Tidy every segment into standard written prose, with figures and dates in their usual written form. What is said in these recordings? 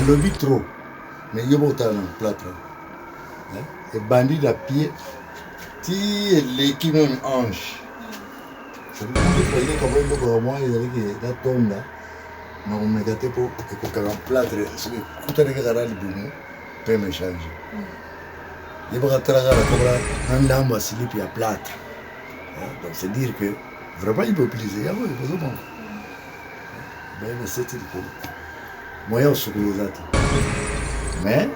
Nalobi trop mais yo botala na platre ebandi na pied ti eleki meme ange eleka bo eloko ya mwa ezalaki natonda na komeka te mpo ekokaka platre soki ekutani kaka na libumu mpe mechange ye baka tala kaka nakokola na ndambo ya silipi ya platre. Donc c'est dire que vraiment immobilise yango ozomona baye na seti likolo moyen osukula eza te, mais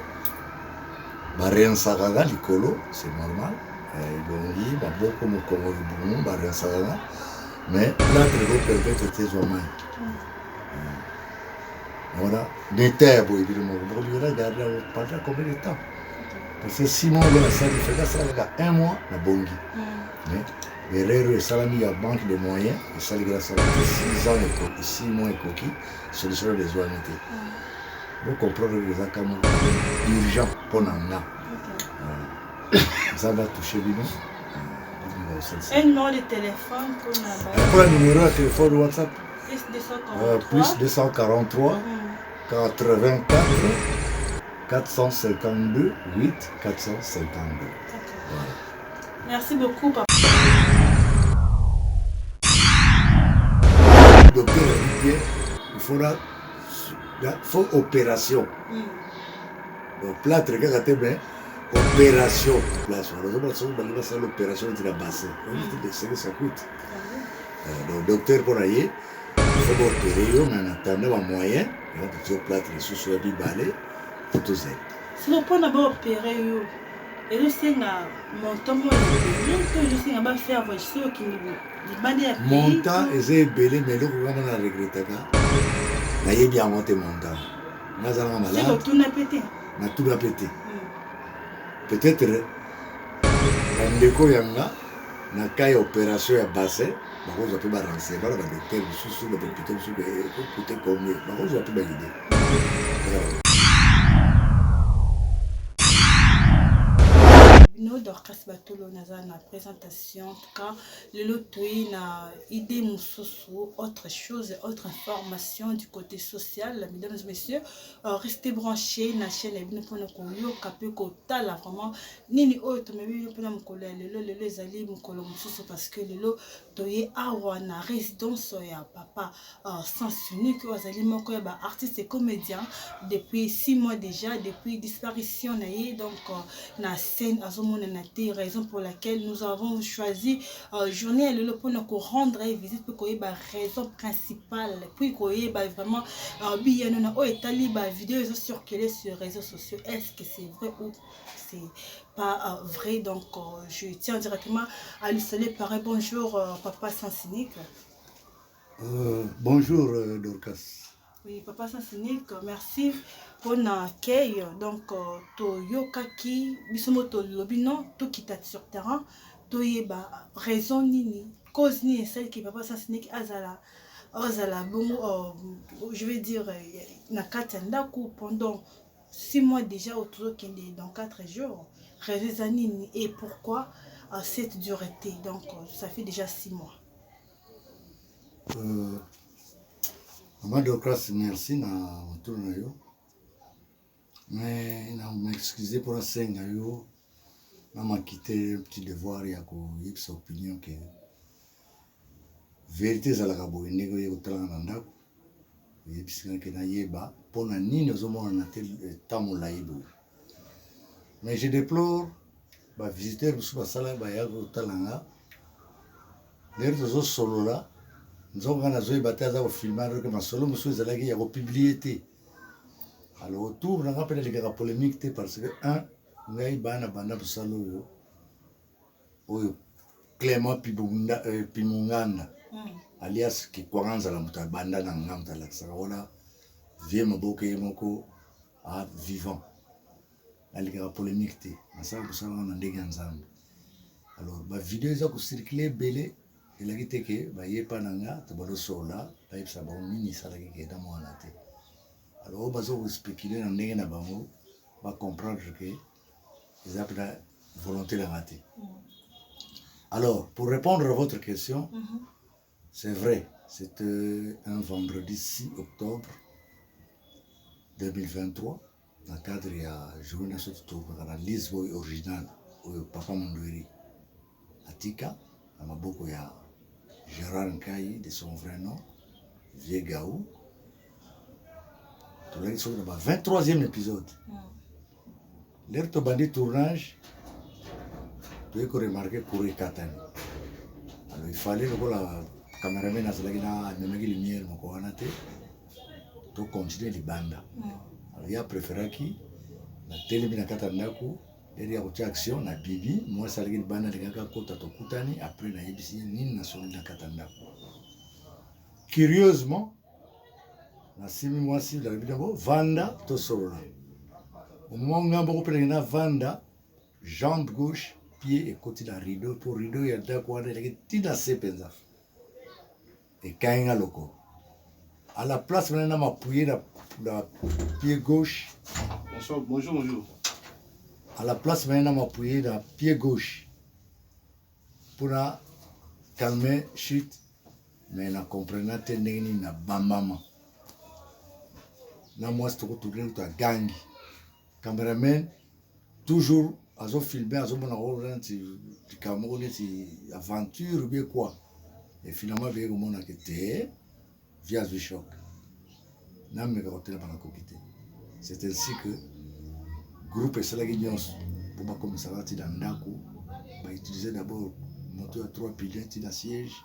barensaka nga likolo, c'est normal, elongi, maboko, mokongo, libumu barensaka nga, mais platre ekopermettre te ezwa mai wana neta ya boye. Bino moko bokolinga na garde yango pendant combien de temps? Parce que 6 mois oyo nasali, feka asala kaka un mois na bongi, mais erreur oyo esalami ya manque de moyen esaliki nasala te 6 ans ekoki, 6 mois ekoki, solution oyo ezwami te. Bocomprendre eza kama urgent mpo na nga. Nzambe atouche bino. Un numéro de téléphone? Mpona numéro ya téléphone WhatsApp, plus 243 84 452 8 452. Voilà. Merci beaucoup, papa. Docteur a dit bien, il faudra faut opération. Donc plâtre kaka te, mais opération place wana ozomona soki balingi basala opération neti na bassin, ce que ça coûte. Donc docteur mpo na ye il faut baopérer yo, mais en attendant bamoyen yango totie plâtre lisusu ya mibale po tozela. Siko mpona baopérer yo ezosenga montant moko ebele to ezosenga bafaire voyage soki okende libanda ya pays? Montant eza ebele, mais eloko kama na regretaka, nayebi yango te. Montant nga azalaka malade. Otuna mpe te? Natuna mpe te. Peut-être bandeko yanga na cas ya opération ya bassin bakozwa mpe barenseignement na badocteur mosusu na bahôpital mosusu, ekocoûter combien, bakozwa mpe baidée. Bino Dorcas Batolo naza na présentation. En tout cas lelo toyi na idée mosusu, autre chose, autre information du côté social. Mesdames et messieurs, restez branchés na chaîne ya bino mpona koyoka mpe kotala vraiment nini oyo tomemi bino mpona mokolo ya lelo. Lelo ezali mokolo mosusu parce que lelo toye awa na résidence ya papa Sens Unique, oyo azali moko ya baartiste et comédien. Depuis 6 mois déjà depuis disparition na ye, donc na scène azomonana te, raison pour laquelle nous avons choisi journée ya lelo mpona korendre ye visite mpe koyeba raison principale, puis koyeba vraiment biyano na oyo etali bavideo ezocirculer sur réseaux sociaux. Est ce que c'est vrai ou c'est pas vrai? Donc je tiens directement à lui saluer. Pareil, bonjour papa Sens Unique. Bonjour Dorcas. Oui, papa Sens Unique, merci mpona accueil. Donc toyokaki biso mo tolobi non, tokita sur terrain toyeba raison nini, cause nini esaliki papa Sens Unique azala bongo, je vais dire, na kati ya ndako pendant 6 mois déjà oyo tozokende dans 4 jours. Raison eza nini et pourquoi cette durée? Donc ça fait déjà 6 mois. Mama Dorcas, merci na motuna na yo, mais na m'excuse mpona senga yo na makite un petit devoir ya koyebisa opinion ke vérité ezalaka boye. Ndenge oye kotalanga na ndako, oyebisi ke nayeba mpona nini ozomonana te temps molai boye, mais je déplore bavisiteur mosusu basala baya kotala nga lero tozosolola, nzongo nga nazoyeba te aza kofilmer, alors que masolo mosusu ezalaki ya kopublier te. Alors autour na nga mpe nalingaka polémique te, parce que un ngai bana banda mosala oyo Clément Pimunganda alias Kikwanga Nzala, moto abanda na nga, moto alakisaka wana vie maboke ye moko a vivant. Nalingaka polémique te, nasala mosala wana na ndenge ya Nzambe. Alors bavideo eza kocirculer ebele, elaki te ke bayepa na nga to bazosolola, bayebisa bango nini esalaki ke na mwana te. Alors oyo baza kospéculer na ndenge na bango, bacomprendre ke eza mpena volonté na nga te. Alors pour répondre à votre question, c'est vrai, c'était un vendredi 6 octobre. 2023, na cadre ya journée na biso tokaka na Lisboy original oyo Papa Mundueri atika na maboko ya Gérard Nkai, de son vrai nom Vieux Gaou. Tolaki soki na ba 23e épisode. L'heure tobandi tournage, toyei koremarquer courant ekatani. Alors il fallait, lokola cameraman azalaki na amemaki lumière moko wana te, tocontinue libanda. Alors ye apréféraki natelemi na kati ya ndako. L'heure ya kotia action na bibi, mwasi alaki libanda, alingaki akota, tokutani. Après nayebisi ye nini nasoli na kati ya ndako. Curieusement, nasimi mwasi, nalobi nango: "Vanda, tosolola." Omwa ngambo moko mpe ndenge navanda, jambe gauche, pied ekoti na rideau, mpo rideau ya ndako wana elaki ntina se mpenza, ekangi nga lokolo. À la place wana na m'appuyer na pied gauche. Bonsoir, bonjour, bonjour. À la place wana na m'appuyer na pied gauche mpona calmer chute, mais na comprena te ndenge nini na bambama na mwasi. Tokotourner kutu, agangi. Cameraman toujours azofilmer, azomona ngo neti likambo moko, neti aventure ou bien quoi. Et finalement beye komona ke te, vieux azwi choc, nameka kotelema, nakoki te. C'est ainsi que groupe esalaki nyonso mpo bakomisaka ntina ndako. Bautiliser d'abord moto ya trois piliers ntina siège,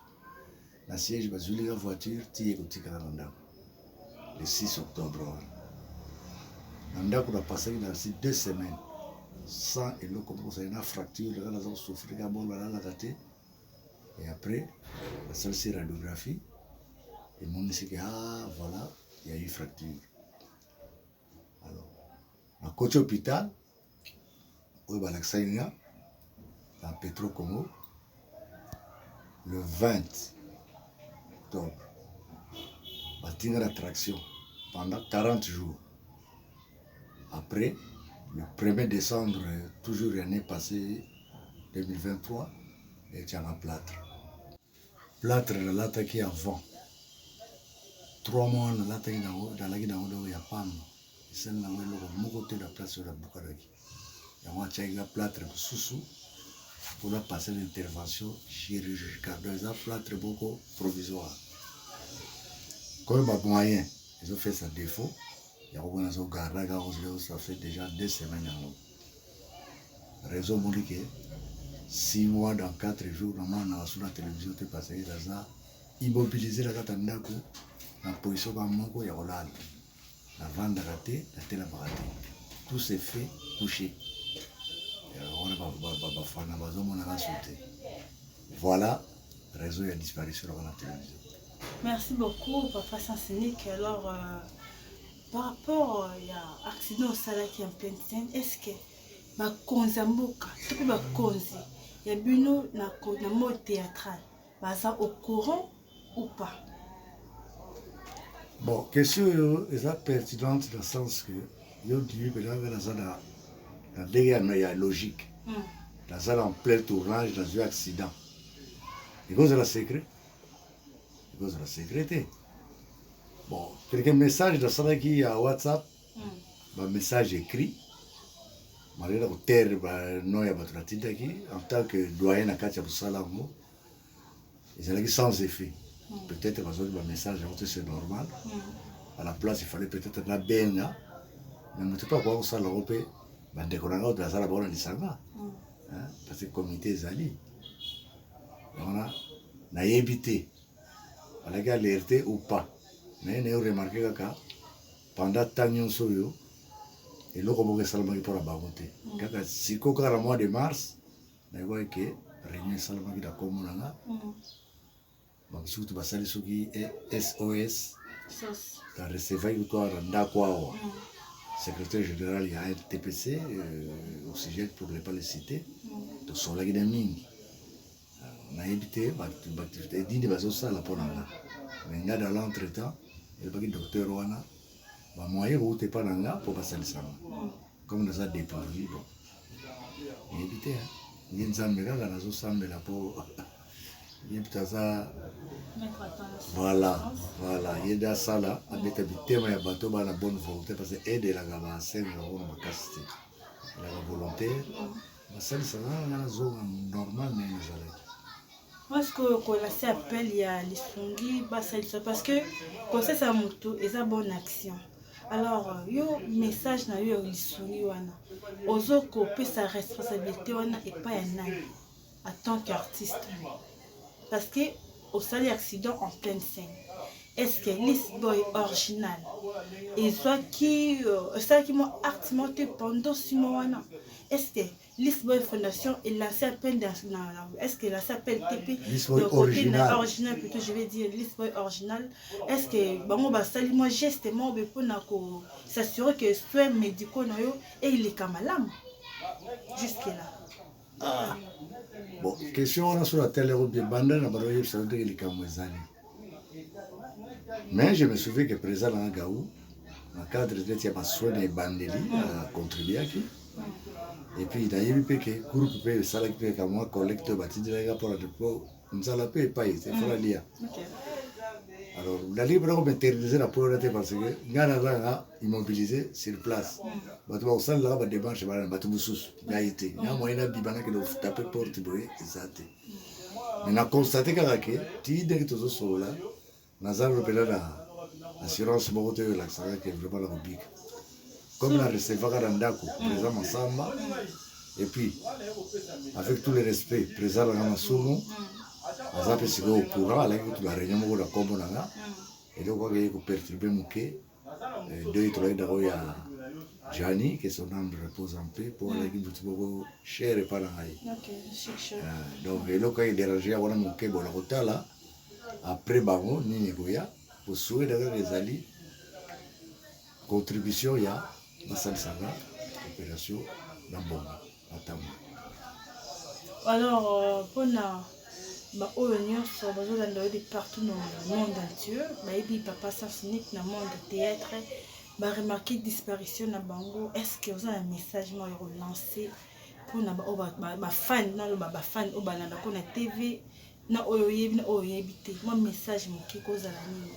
na siège bazwilika voiture ti ye kotikala na ndako le 6 octobre wana. Na ndako napasaki na si 2 semaines sans eloko moko ozali na fracture kaka, naza kosouffrir kaka bongo, nalalaka te. Et après basalisi radiographie, emonisi ke ah voilà, il y a eu fracture. Alors nakoti hôpital oyo balakisaki nga na Petro Congo le 20 octobre, batinga na traction pendant 40 jours. Après, le 1er décembre, toujours l'année passée 2023, etianga plâtre. Plâtre nalataki avant 3 mois, nalataki nango, nalaki nango. Donc ya pamba, esali nango eloko moko te na place oyo nabukanaki. Yango atiaki nga plâtre mosusu mpona passer l'intervention chirurgicale. Donc eza plâtre moko provisoire. Koyo bamoyen ezofesa défaut yango mpona azogarder kaka. Ça fait déjà 2 semaines. Yango raison omoni ke 6 mois dans 4 jours namona na basu na télévision te, parce que naza immobilisé na kati ya ndako na position ka moko ya kolala. Navandaka te, natelemaka te, tout se fait couché. Wana bafana bazomonaka so te. Voilà raison ya disparition naka na télévision. Merci beaucoup, papa Sansenique. Alors, par rapport ya accident osalaki en pleine scène, est ce que bakonzi ya mboka to mpe bakonzi ya bino na mode théâtral baza au courant ou pas? Bon, question oyo eza pertinente na sens que yo dimi mpenza nga naza na ndenge ya logique. Naza na plein tournage, nazwi accident, ekozala secret? Ekozala secret te. Bon, quelque message nasalaki ya WhatsApp, bamessage écrit, malgré na kotaire bano ya bato natindaki en tant que doyen na kati ya mosala yango, ezalaki sans effet. Peut-être bazwaki bamessage yango te, c'est normal. À la place, il fallait peut-être nabenga, mais moto mpe akoka kosala yango mpe bandeko na ngai oyo nazala bango na lisanga, parce que comité ezali yango wana. Nayebi te balaki alerte ou pas, mais nayo remarquer kaka pendant temps nyonso oyo eloko moko esalamaki mpona bango te. Kaka sikoyo, kaka na mois de mars, nayebaki ke réunion esalamaki na kombo na nga. Bamosusu basali soki SOS. Sos. Na recevaki kutu awa na ndako awa secrétaire général ya RTPC, Oxygène pour ne pas le citer. Tosolaki na mingi. Nayebi te baactivité nini bazosala mpo na nga, mais nga dans l'entretemps elobaki docteur wana bamoyen kouta epa na nga mpo basalisanga comme naza dépourvu. Bon, nayebi te, nge Nzambe kaka nazosambela mpo. Ye moto aza voilà, voilà, ye nde asala abeta bitema ya bato bana bonne volonté, parce que aide elaka basengaka ngo na makasi te, elaka volontaire. Basalisaka nga nazonga normal ndenge nazalaki. Parce que kolase appel ya lisungi basalisa, parce que kosalisa motu eza bonne action. Alors yo, message na yo ya lisungi wana, ozo kopesa responsabilité wana epai ya nani en tant qu'artiste? Parce que osali accident en pleine scène. Est ce que Lisboy original ezwaki, esalaki mwa acte moko te pendant 6 mois wana? Est ce que Lisboy Fondation elancé appel na, est ce que elancé appel te mpe? Lisboy original. Original plutôt, je vais dire Lisboy original. Est ce que bango basali mwa geste moko be mpona kos'assurer que soins médicaux na yo eleka malamu jusque là? Ah. Bon, question wana, so natali yango bien, banda na bano oyebisa ndenge likambo ezali. Mais je me souviens que président nanga Gaou, na cadre neti ya basoin na ebandeli, acontribuaki. Et puis nayebi mpe ke groupe mpe esalaki mpe ka mwa collecte oyo batindelaki mpona po nzala mpe epai te, fola lia. Alors nalingi mpena komaterniser na po wana te, parce que ngai nazalaka immobilisé sur place. Bato bakosalelaka badémarche bana na bato mosusu, ngai te. Nga moyen nabima, nakende kotaper porte boye, eza te. Mais na constate kaka ke ti ndenge tozosolola, naza mpena na assurance moko te oyo elakisaka ke vraiment na kobika, comme na recevaka na ndako président Masamba. Et puis, avec tout le respect, président nanga Masumu aza mpe sikoyo au courant. Alaki kutu na réunion moko na nkombo na nga. Eloko kaka eye koperturber moke, deuil tolaki nango ya Jani, que son âme repose en paix, mpo alaki motu moko cher epa na ngai. Donc eloko kaka edéranger yango wana moke. Bona kotala après bango nini ekoya kosuweda, kaka ezali contribution ya basalisanga opération na mbongo matambo. Alors, mpona baoyo nyonso bazolanda yo de partout dans le monde entier, bayebi papa Sens Unique na monde théâtre, baremarquer disparition na bango, est ce que oza na message moko ya kolancer mpona baoyo bafan, naloba bafan oyo balandako na TV, na oyo oyebi, na oyo oyebi te? Mwa message moke kozala nini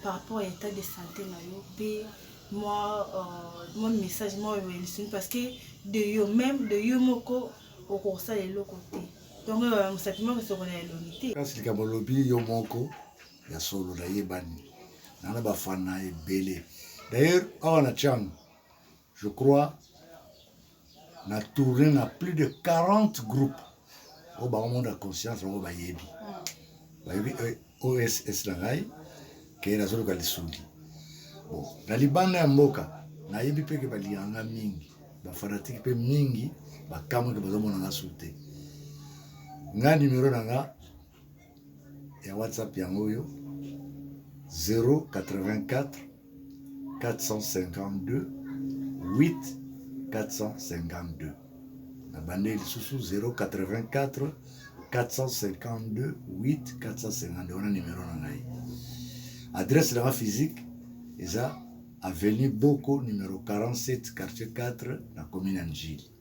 par rapport ya état de santé na yo, mpe mwa message moko ya lisuni? Parce que de yo même, de yo moko, okosala eloko te. Donc mosapi moko esokola elongi te. Kasi likambo olobi yo moko ya solo, nayebani naa na bafana ebele. D'ailleurs awa na Tshangu, je crois na tourné na plus de 40 groupes oyo bango monde conscience, bango bayebi oss na ngai ke nazoluka lisungi. Bon, na libanda ya mboka, nayebi mpe ke balingaka nga mingi, bafanatike mpe mingi bakamweke bazomona nga su te. Nga numero na nga ya WhatsApp yango oyo: 084 452 8 452. Na bande lisusu: 084 452 8 452. Wana numero na ngai. Adresse na nga physique eza avenue Boko, numéro 47, quartier 4, na commune ya Njili.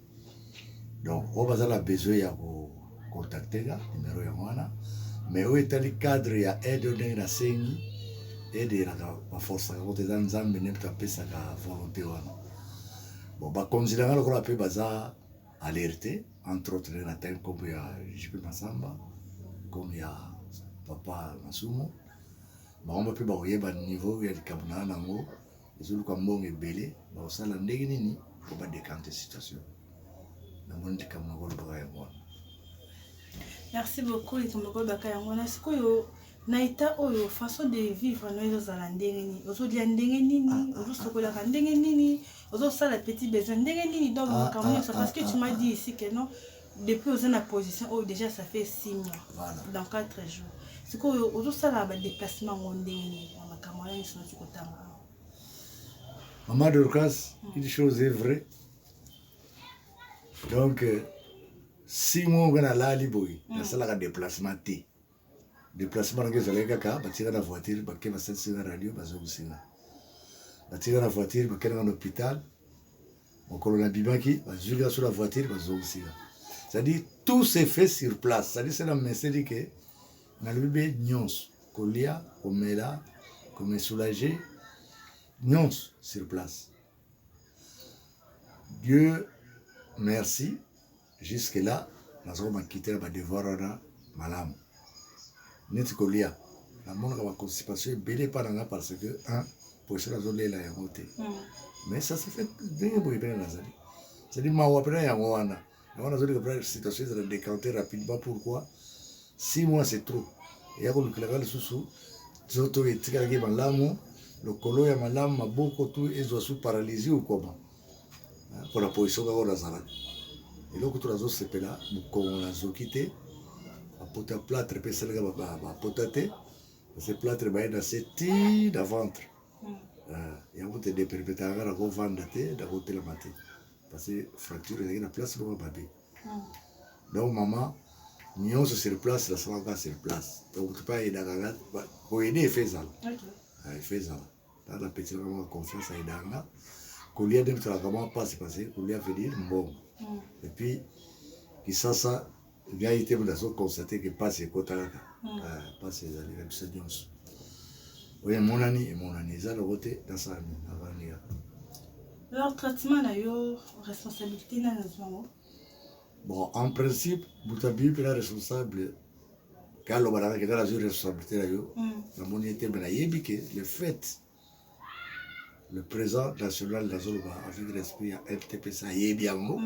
Donc oyo baza na besoin ya kocontacter nga, numero yango wana. Mais oyo etali cadre ya aide, oyo ndenge nasengi aide, elaka baforçaka ngo te, eza Nzambe nde moto apesaka volonté wana. Bon, bakonzi na nga lokola mpe baza alerte, entre autres ndenge natangi nkombo ya JP Masamba, nkombo ya papa Masumu, bango mpe bakoyeba niveau ya likambo na nango ezoluka mbongo ebele, bakosala ndenge nini mpo badécanter situation. Namoni likambo na kolobaka yango wana. Merci beaucoup. Likambo kolobaka yango wana. Sikoyo na état oyo, façon de vivre no ezozala ndenge nini? Ozolia ndenge nini? Ozosokolaka ndenge nini? Ozosala petit besoin ndenge nini? Donc makambo nyonso, parce que tu m'as dit ici que non, depuis oza na position oyo déjà, ça fait 6 mois. Voilà. Dans 4 jours. Sikoyo ozosala badéplacement yango ndenge nini na makambo wana nyonso nati kotanga awa? Maman Dorcas, une chose est vraie. Donc, 6 mois nga nalali boye, nasalaka déplacement te. Déplacement nanga ezalaki kaka batika na voiture, bake basalisi nga radio, bazongisinga. Batika na voiture, bakendanga na hôpital. Mokolo nabimaki, bazwi nga so na voiture, bazongisinga. C'est-à-dire tout s'est fait sur place. C'est-à-dire c'est na meseli ke Nalobi be nyonso, kolia, komela, kome soulager, nyonso sur place. Dieu merci, jusque là naza komakitela ba devoir wana malamu. Neti kolia, namonaka ba constipation ebele epa na nga parce que un position nazolela yango te. Mais ça se fait ndenge boye mpena nazali. C'est-à-dire mawa mpena yango wana. Yango nazolinga mpena situation ezala décanter rapidement. Pourquoi 6 mois, c'est trop? Eya kolukelaka lisusu nzoto etikalaki malamu, lokolo ya malamu, maboko tu ezwa su paralysie ou comment, mpona position kaka oyo nazalaka. Eloko to nazosepela, mokongo nazoki te, bapota plâtre mpe esalaka bapota te, parce que plâtre baye na se ti na ventre. Yango te depermetaka nga nakovanda te, nakotelama te, parce que fracture ezalaki na place moko mabe. Donc mama, nyonso sur place nasalaka sur place. Donc moto mpe ayedaka nga, koyede efe ezala, efe ezala ta napetilaka mwa confiance, ayedaka nga kolia nde motalaka mwa mpasi, parce que kolia veut dire mbongo. Et puis Kisasa, ngai te moto azoconstater ke mpasi ekota kaka, mpasi ezali na biso nyonso. Oyo emonani, emonani eza loko te, nasala nini? Navandi kaka. Alors traitement na yo, responsabilité nani azwango? Bon, en principe moto abimi mpena responsable ke aloba nanga ke nga nazwi responsabilité na yo, namoni ye te. Me nayebi ke le fait le président national, nazoloba avec respect, ya MTPC, ayebi yango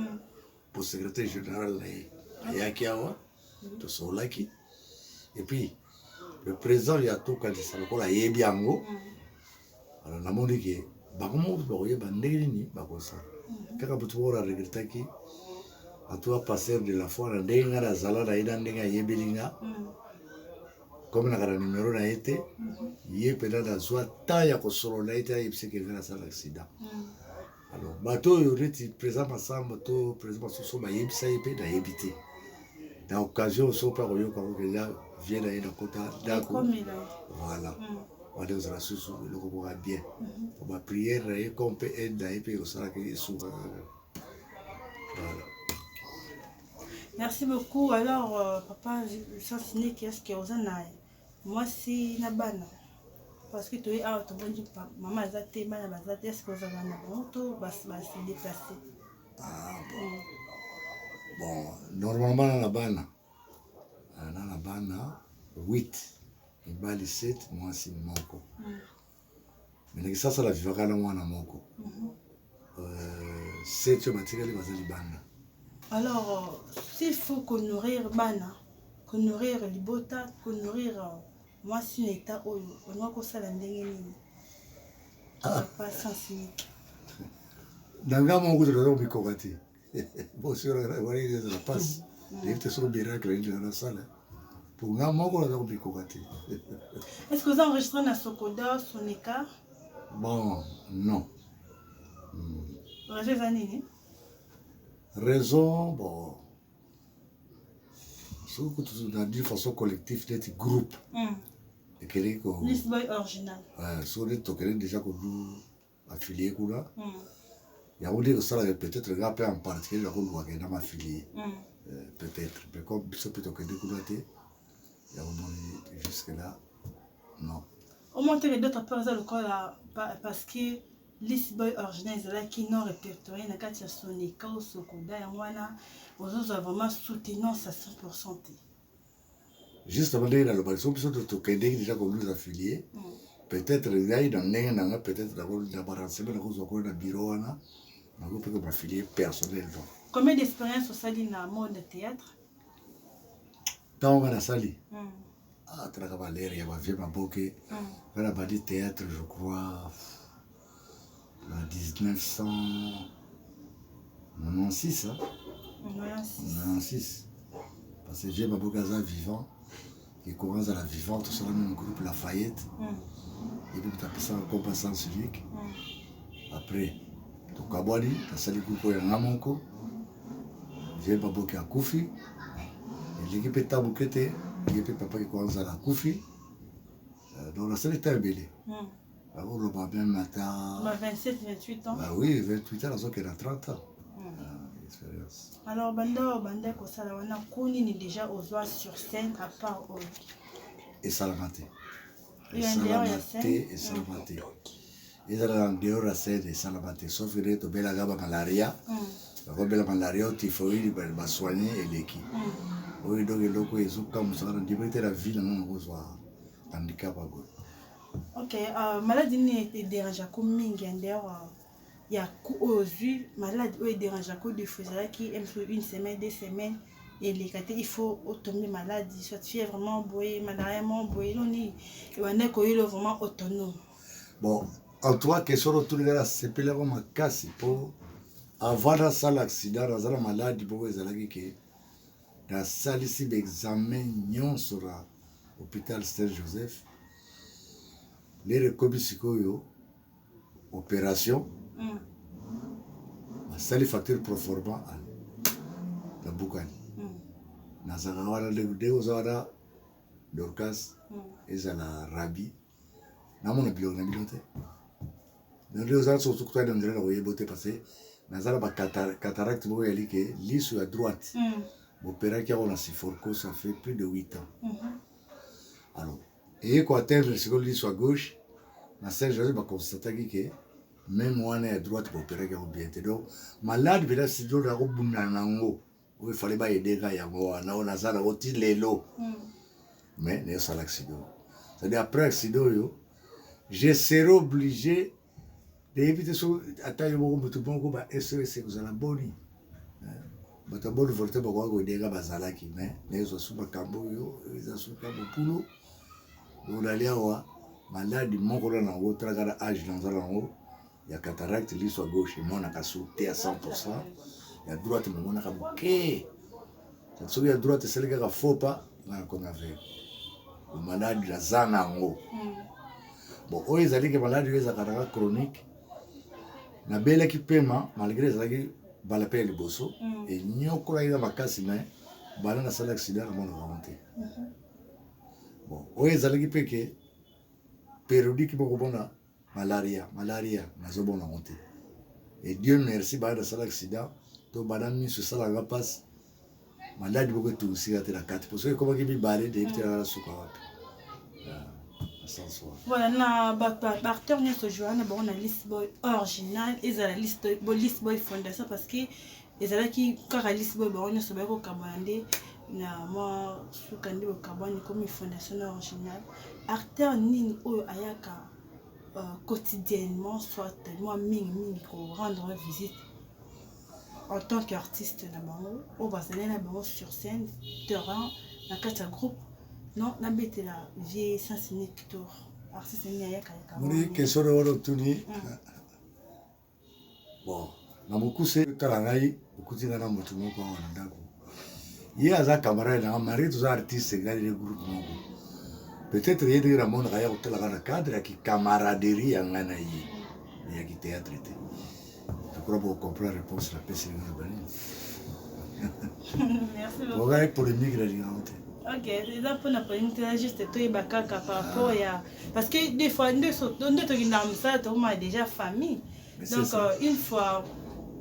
po secrétaire général na ye ayaki awa, tosololaki. Et puis le président ya Tokanisa lokola ayebi yango. Alors namoni ke bango moko bakoyeba ndenge nini bakosala. Kaka motu moko na regrettaki, en tout cas pasteur de la foi, na ndenge ngai nazala na ye, na ndenge ayebeli nga, komi naka na numero na ye te. Ye mpena nazwa temps ya kosolola ye te, ayebisaki ngai nasala accident. Alors bato oyo neti président Masamba to président Masusu bayebisa ye mpe, nayebi te na occasion so mpe akoyoka ngo keza vie na ye na kota ndako. Voilà, wana kozala susu eloko moko ya bien, baprière na ye comme mpe aide na ye mpe ekosalaka esuka kaka. Voilà. Merci beaucoup. Alors, papa Sens Unique, est-ce que oza na mwasi na bana? Parce que toye awa, tomoni mama aza te, bana baza te. Est-ce que ozala na bango to base déplacé? Ah, bon, normalement na bana 8, mibali 7, mwasi moko. Mais na Kisasa navivaka na mwana moko. 7 oyo batikali baza libanda. Alors, s'il faut konourrir bana, konourrir libota, konourrir mwasi na état oyo, olinga kosala ndenge nini, papa Sens Unique? Na nga moko kutu naza komikoka te. Bosio pasi, nayebi te soko miracle nini nasala po nga moko naza komikoka te. Est ce que oza enregistré na Socoda, Soneca? Bon, non. Raison eza nini? Raison, bon, soki kutu na d'une façon collective neti groupe ekendeki ko Lisboy Original. Soki neti tokendeki déjà kolu affilié kuna, yango nde kosalaka peut-être nga mpe en particulier nakoluka kenda m'affilier peut-être. Mais comme biso mpe tokende kuna te, yango moni jusque là non. Omoni teke d'autre part eza lokola parce que Lisboy Original ezalaki non répertorié na kati ya Soneca o Socoda, yango wana ozozwa vraiment soutenance à 100 te. Justement, ndenge nalobaki, so biso tokendeki déjà koluza affilié, peut-être ngai na ndenge na nga, peut-être na barenseignement nakozwa kuna na bureau wana, nako mpe kom'affilier personnellement. Combien d'expérience osali na monde de théâtre? Ntango nga nasali, atalaka balere ya bavieux Maboke. Nga na bandi théâtre, je crois, na 1996, hein? 96, parce que vieux Maboke aza vivant, ekoma azala vivant, tosala même groupe Lafayette. Et puis apesaka kompa Sens Unique. Après tokabwani, nasali groupe oyo yanga moko. Vieux Maboke akufi, eleki mpe ntango moke te, ye mpe papa Keko azala akufi. Donc nasali temps ebele, nakoloba même ata Ba 27 28 ans. Bah oui, 28 ans, nazokende na 30 ans. Ah, expérience. Alors banda oyo banda kosala wana, ku nini déjà ozwa sur scène à part oyo? Esalama te, esalama te, esalama te. Ezalaka en dehors ya scène, esalama te, sauf que ndenge tobelaka ba malaria, bakobela malaria o typhoïde, basoigne eleki oyo. Donc eloko ezokamwisaka na ndimi te na vie na nga nakozwa handicap ya boye. Ok, maladie nini edérangeako mingi en dehors ya coup oyo ozwi? Maladie oyo edérangeako des fois ezalaki une semaine, 2 semaines eleka te, il faut otombe maladie, soit fièvre moko boye, malaria moko boye, elo nini ebandaki koyelo vraiment autonome? Bon, en tout cas, question otuni kaka, nasepelaka makasi mpo avant nasala accident, naza na maladie moko ezalaki ke nasalisi baexamen nyonso na hôpital Saint Joseph. Lere ekomi sikoyo opération, basali facture proforma, nabukani. Nazalaka wana ndenge oza wana, Dorcas, ezala rabi namona biloko na bino te. Nde oza soki tokutani na nzela na koyeba te, parce que naza na bacataracte moko yali ke liso ya droite boperaki yango na Siforco, ça fait plus de 8 ans. Alors eye koatteindre sikoyo liso ya gauche na Saint Joseph, baconstataki ke même wana ya droite boperaki yango bien te. Donc malade mpena silo nakobundana nango oyo efale baaider nga, yango wana oyo naza nango ti lelo. Mais nayosala accident, c'est-à-dire après accident oyo, je serai obligé, nayebi te soki ata yo moko motu moko ba SOS ekozala boni, bato ya bonne volonté bakoka koaider nga bazalaki, mais nayozwa su makambo oyo eza suka mopulu. Olali awa, maladie moko na nango, talaka na age naza nango ya cataracte, liso ya gauche emonaka su te ya 100, ya droite momonaka moke. Soki ya droite esali kaka faux pas, nga nakomi aveugle. Maladie naza na yango, bon, oyo ezali ke maladie oyo ezalaka nanga chronique. Nabelaki pema malgré ezalaki mbala mpe ya liboso, enyokolaki nga makasi, mais banda nasala accident namonaka yango te. Bon, oyo ezalaki mpe ke périodique moko mpona malaria, malaria nazomona yango te. Et Dieu merci, banda nasala accident to banda miso esalaka mpasi, maladie moko etungisika te na kati, po soki ekomaki mibale, ndeyebi te nanga nasuka wapi na sens wana. Voilà, na baacteur nyonso joa na bango na Lisboy original, ezala Lisboy Fondation, parce que ezalaki kaka Lisboy, bango nyonso bayaki kokabwana nde na mwa suka nde bokabwani ekomi fondation na original. Acteur nini oyo ayaka quotidiennement, soit mwa mingimingi korendre visite en tant qu'artiste na bango, oyo bazali na bango sur scène, terrain, na kati ya groupe? Non, nabetela vie sens unique tour, artiste nini ayaka yaka? Moni question wana otuni, bon, na mokuse, tala ngai, okuti ngai na motu moko awa na ndako, ye aza camarade nanga mari, toza artiste ngai ne groupe moko. Peut-être ye ndenge namonaka ya kotalaka na cadre ya kicamaraderie ya ngai na ye, ya kithéâtre te. Je crois bocomprendre réponse napesi nga na banini. Okai polémique nalingango te. Ok, eza mpona polémique te, eza juste toyeba kaka par rapport ya, parce que des fois nde tokendaka mosala, tokoma déjà famille. Donc une fois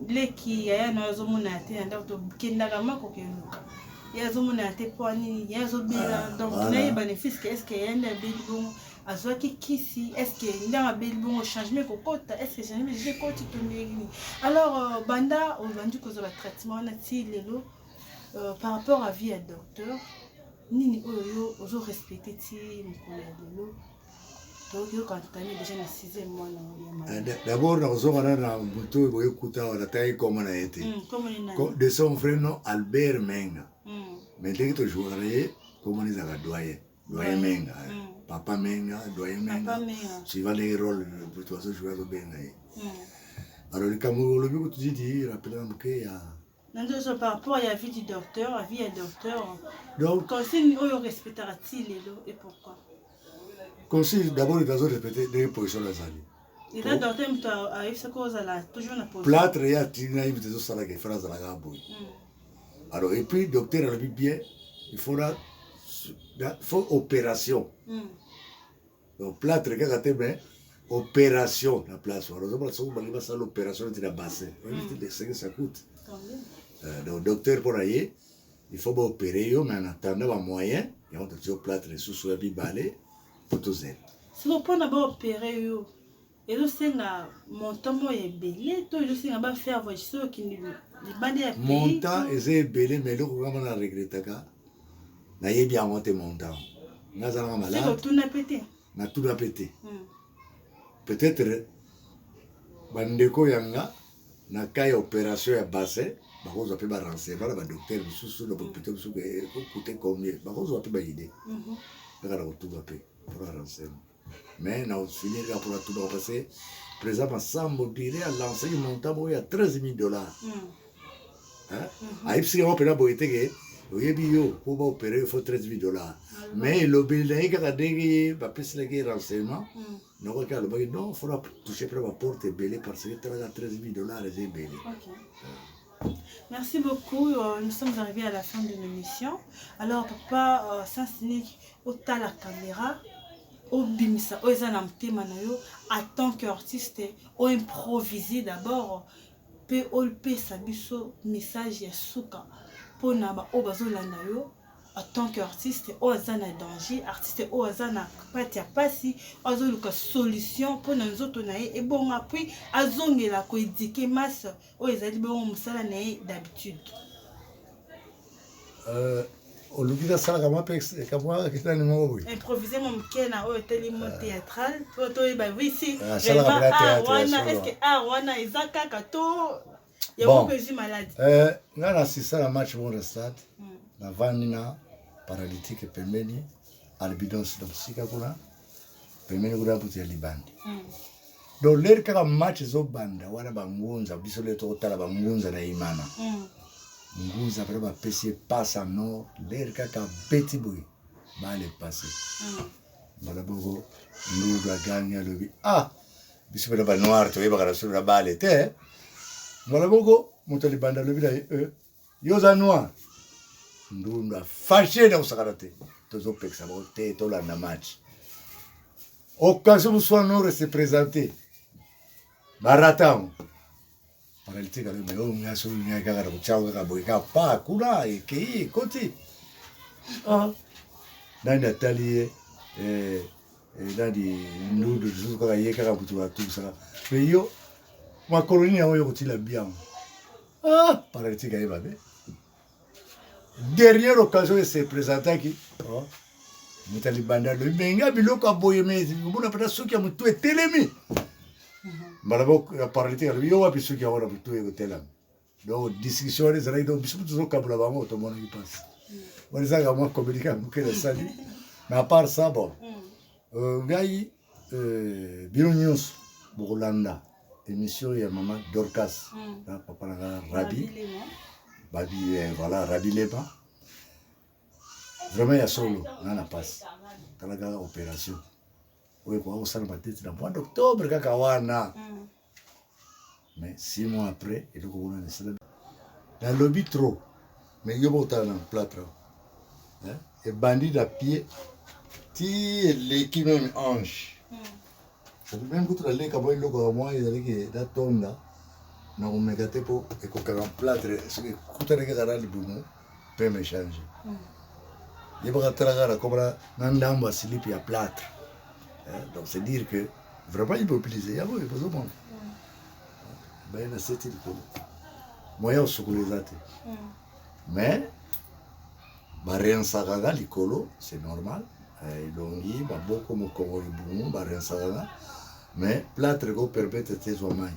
leki yaya na azomonana te na ndako, tokendaka mako keluka ye azomonana te mpo nini ye azobela. Donc nayeba ne fût-ce que est ce que ye nde abeli bongo, azwaki kisi, est ce que ndenge abeli bongo changement ekokota, est ce que changement déjà ekoti to ndenge nini? Alors banda obandi kozwa batraitement wana ti lelo, par rapport à vie ya docteur, nini oyo yo ozorespecte ti mokolo ya lelo? Toyoki entame déjà na sixième mois ya. D'abord nakozonga na na motu oyo boyekuta awa, nataki kombo na ye te, de son vrai nom Albert Menga, mais ndenge tojouaka na ye, kombo na ezalaka Doyen, Doyen Menga, Papa Menga, Doyen Menga, suivant ndenge rôle moto azojoue azobenga ye. Alors likambo olobi kutu didi rappeler na moke ya Nanzoso par rapport ya vie du docteur, vie ya docteur. Donc consigne oyo respectaka ti lelo et pourquoi? Consigne d'abord nazo répéter ndenge position nazali. Eza docteur moto ayebisaki ozala toujours na position? Plâtre ye atindi na ye moto ezosalaka efala azalaka boye. Alors et puis docteur alobi bien, il faut na faut opération. Donc plâtre kaka te, mais opération na place wana. Ozomona soki balingi basala opération neti na bassin, oyebi te ce que ça coûte. Donc docteur mpo na ye, il faut baopérer yo, mais en attendant bamoyen. Yango totie yo platre lisusu ya mibale mpo tozela. Siko mpona baopere yo, ezosenga montant moko ebele to ezosenga bafaire voyage soki okende libanda ya pays? Montant eza ebele, mais eloko kama na regretaka, nayebi yango te montant. Nga azalaka malade. Otuna mpe te? Natuna mpe te. Peut-être bandeko yanga na cas ya opération ya bassin bakozwa mpe barenseignement na badocteur mosusu na bahôpital mosusu, ekokute combien, bakozwa mpe baidée. Kaka na kotuna mpe mpona renseignement, mais na ofinir kaka mpona tunaka, parce que président Masambo dire alanceki montant moko ya 13 000 $. Ayebisiki yango mpena boye te ke oyebi yo mpo baopere yo faut 13 000 $, mais elobeli na ye kaka ndenge ye bapeselaki renseignement. Nakoki alobaki non, fona touche mpena baporte ebele, parce que talaka 13 000 $ eza ebele. Merci beaucoup. Nous sommes arrivés à la fin de l'émission. Alors, papa Sens Unique, otala caméra, obimisa, oza na motema na yo, en tant qu'artiste, oimproviser d'abord, pe opesa biso message ya suka mpona baoyo bazolanda yo en tant qu'artiste oyo aza na danger, artiste oyo aza na pati ya pasi, oyo azoluka solution mpona nzoto na ye ebonga, puis azongela koéduquer masse oyo ezali bongo mosala na ye d'habitude. Oluki nasalaka mwa mpe kamwa kitani moko boye? Improvise mwa moke na oyo etali mo théâtral po toyeba wisi Asalaka mpena théâtre. Wana. Ya est ce que art wana eza kaka to yango mpe ezwi maladi? Ngai na assista na match moko na stade, navandi na paralytique pembeni, albinos na mosika kuna pembeni kuna, butu ya libandi. Donc l'heure kaka match ezobanda wana, bangunza biso le tokotala bangunza na imana. Ngunza mpena bapesi ye passe en or, l'heure kaka abeti boye, balle passe. Mbala boko ndudu agangi, alobi: "Ah, biso mpena banoir toyebaka na biso na balle te." Mbala moko moto ya libanda alobi na ye: "Yo oza noir?" Ndundu afâché na kosakana te. Tozopekisa bango te, tolanda match. Occasion mosusu wana se présente, barata yango. Paralytique alobi: "Oyo ngai soki ngai kaka na kotia kaka boye, kaka pa kuna ekei ekoti." Ah, nani atali ye, nani ndundu lisusu kaka ye kaka moto atungisaka me yo makolo nini yango yo kotila biango. Ah, paralytique aye mabe. Dernière occasion ese présentaki, oh, moto ya libanda alobi: "Me nga biloko ya boye, me omona mpena soki ya motu etelemi." Mbala moko ya paralytique alobi: "Yo wapi soki yango na motu ekotelami?" Donc discussion wana ezalaki. Donc biso tozokabola bango, tomonaki mpasi wana, ezalaka mwa comédie kaka moke nasali. Mais à part ça, bon, ngai, bino nyonso bokolanda émission ya mama Dorcas na papa na nga Rabi Babi, voilà, Rabi Leba. Vraiment ya solo, nga na pasi. Tala kaka opération oyo ekoka kosalama teti na mois d'octobre kaka wana, mais 6 mois après eloko kuna nesala. Nalobi trop, mais yo botala na plâtre ebandi na pied ti eleki même hanche, même kutu naleka mwa eloko ya mwa ezalaki natonda na komeka te mpo ekokanga plâtre. Soki ekutani kaka na libumu mpe méchange, yebaka tala kaka nakomona na ndambo ya silipe ya plâtre. Donc c'est dire que vraiment immobilisé yango oyo bozomona baye na seti likolo, moyen osukola eza te, mais barensaka nga likolo, c'est normal, elongi, maboko, mokongo, libumu, barensaka nga, mais plâtre ekopermettre te ezwa mai.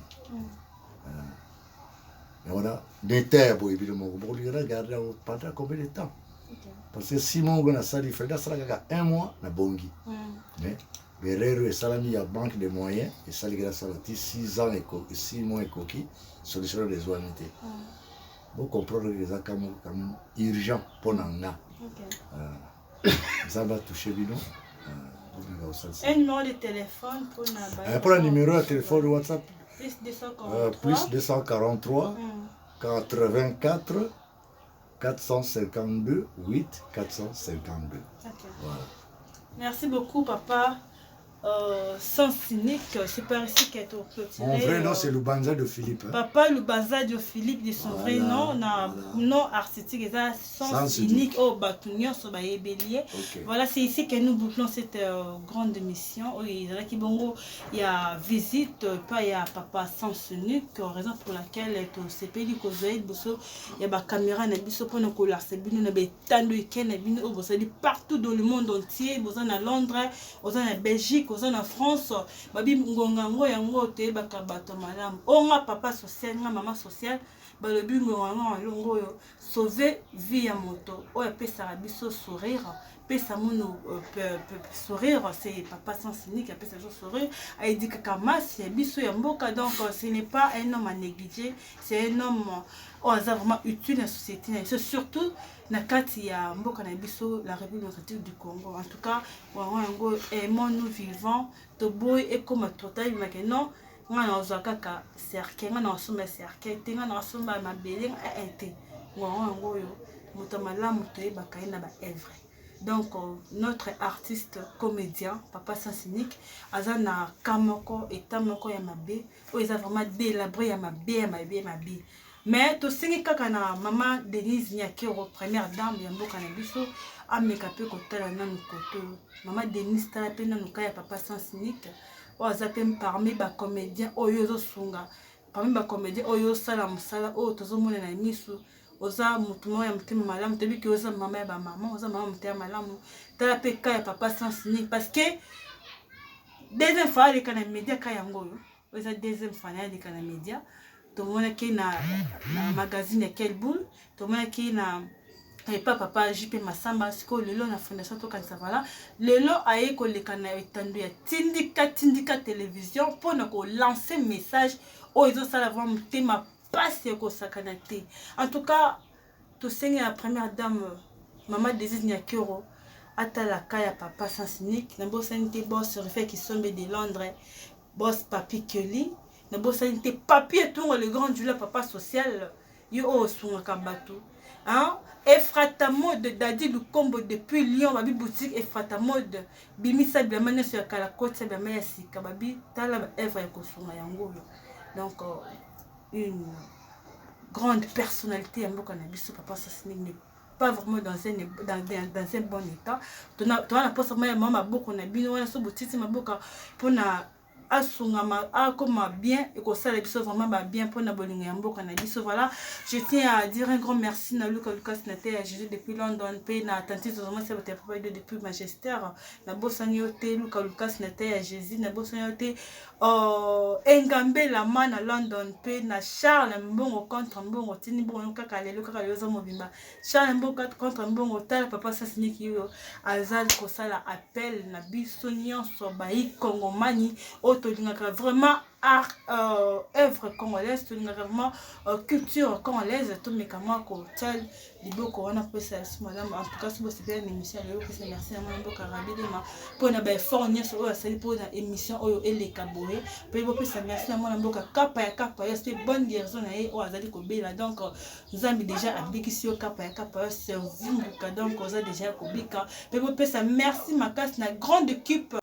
Yango wana nete boye, bino moko bokolinga na garde yango pendant combien de temps? Parce que 6 mois ngo nasali, fallait nasala kaka un mois nabongi, mais berero esalami ya manque de moyen esaliki nasala ti 6 ans, 6 mois ekoki, solution na ezwami te. Bocomprendre que eza quand même urgent mpo na nga. Nzambe atouche bino. Un numéro de téléphone mpona mpona numéro ya téléphone WhatsApp? Plus 243. Plus 243 84 452 8 452. Ok. Voilà. Merci beaucoup, papa. Sens Unique, c'est par ici qu'a été clôturé. Mon vrai nom, c'est Lubanza de Philippe. Hein? Papa Lubanza de Philippe, de son vrai nom, na nom artistique, eza Sens Unique, oh, bato nyonso bayebeli ye. Voilà, c'est ici que nous bouclons cette grande émission. Oyo ezalaki bongo ya visite pa ya papa Sens Unique, raison pour laquelle tosepeli kozwa ye liboso ya bacaméra na biso mpona kolakisa bino na betando eke na bino oyo bozali partout dans le monde entier. Boza na Londres, oza na Belgique, oza na France. Babi ngonga yango yango toyebaka bato malamu. Oyo nga papa social, nga mama social, balobi ngonga yango alongo oyo sauver vie ya moto oyo apesaka biso sourire, pesa munu sourire, c'est papa Sens Unique apesa biso sourire, ayedikaka masi ya biso ya mboka. Donc ce n'est pas un homme à négliger, c'est un homme oyo aza vraiment utile na société na biso, surtout na kati ya mboka na biso, la République démocratique du Congo. En tout cas, wango yango, aimons nous vivants. Toboyi ekóma totalibimake non, nga na ozwa kaka cercueil, nga na osomba cercueil te, nga na osomba mabele te. Ngongo yango oyo, moto malamu toyebaka ye na baœuvre. Donc notre artiste comédien papa Sens Unique aza na ka moko, état moko ya mabe oyo eza vraiment délabré, ya mabe, ya mabe, ya mabe. Mais tosengi kaka na mama Denise Nyakero, première dame ya mboka na biso, ameka mpe kotala nanu koto. Mama Denise, tala mpe nanu ka ya papa Sens Unique oyo aza mpe parmi bacomédien oyo ozosunga, parmi bacomédien oyo osala mosala oyo tozomona na misu. Oza motu moko ya motema malamu, toyebi ke oza mama ya bamama, oza mama motema malamu. Tala mpe ka ya papa Sens Unique, parce que deuxième fois aleka na média, ka yango oyo eza deuxième fois na aleka na média. Tomonaki na magazine ya Kelboul, tomonaki na epa papa JP Masamba. Sikoyo lelo na fondation Tokanisa. Voilà, lelo aye koleka na etando ya Tindika Tindika Télévision mpona kolancer message oyo ezosala vraiment motema mpasi ya kosakana te. En tout cas, tosengi ya première dame, mama Denise Nyakero, atalaka ya papa Sens Unique. Nabosani te boss Refe Kisombe de Londres, boss Papi Keli. Nabosani te Papi Etongo, le grand Jula, papa social, ye oyo osungaka bato, hein? Efrata Mode, Dadi Lukombo depuis Lyon, babi boutique Efrata Mode, bimisa bilamba nyonso ya kala, kotisa bilamba ya sika. Babi tala baœuvre ya kosunga yango oyo. Donc une grande personnalité ya mboka na biso, papa Sens Unique, n'est pas vraiment dans un bon état. Toza na mposa ya mama maboko na bino wana. So botiti maboka mpona asungama, akoma bien, ekosala biso vraiment babien mpona bolingo ya mboka na biso. Voilà, je tiens à dire un grand merci na Luka Lucas na te ya Jésus depuis London, mpe na tanti tozoma se bato ya papa Edo depuis Manchester. Nabosani yo te, Luka Lucas na te ya Jésus. Nabosani yo te, Engambelama na London, mpe na Charles Mbongo contre Mbongo. Tini mbongo kaka lelo, kaka lelo oza mobimba. Charles Mbongo contre Mbongo, tala papa Sens Unique oyo aza kosala appel na biso nyonso bayi kongomani oyo tolingaka vraiment art, œuvre congolaise, tolingaka vraiment culture congolaise. Tomeka mwa kotia liboko wana kopesa biso malamu. En tout cas, so bosepela na émission ya lelo, kopesa merci na mwana mboka Rabilema mpona baeffort nyonso oyo asali mpona émission oyo eleka boye. Mpe bopesa merci na mwana mboka Kapa ya Kapa yo mpe bonne guérison na ye oyo azali kobela. Donc Nzambe déjà abikisi yo, Kapa ya Kapa yo, servumbuka. Donc oza déjà kobika. Mpe bopesa merci makasi na grande équipe.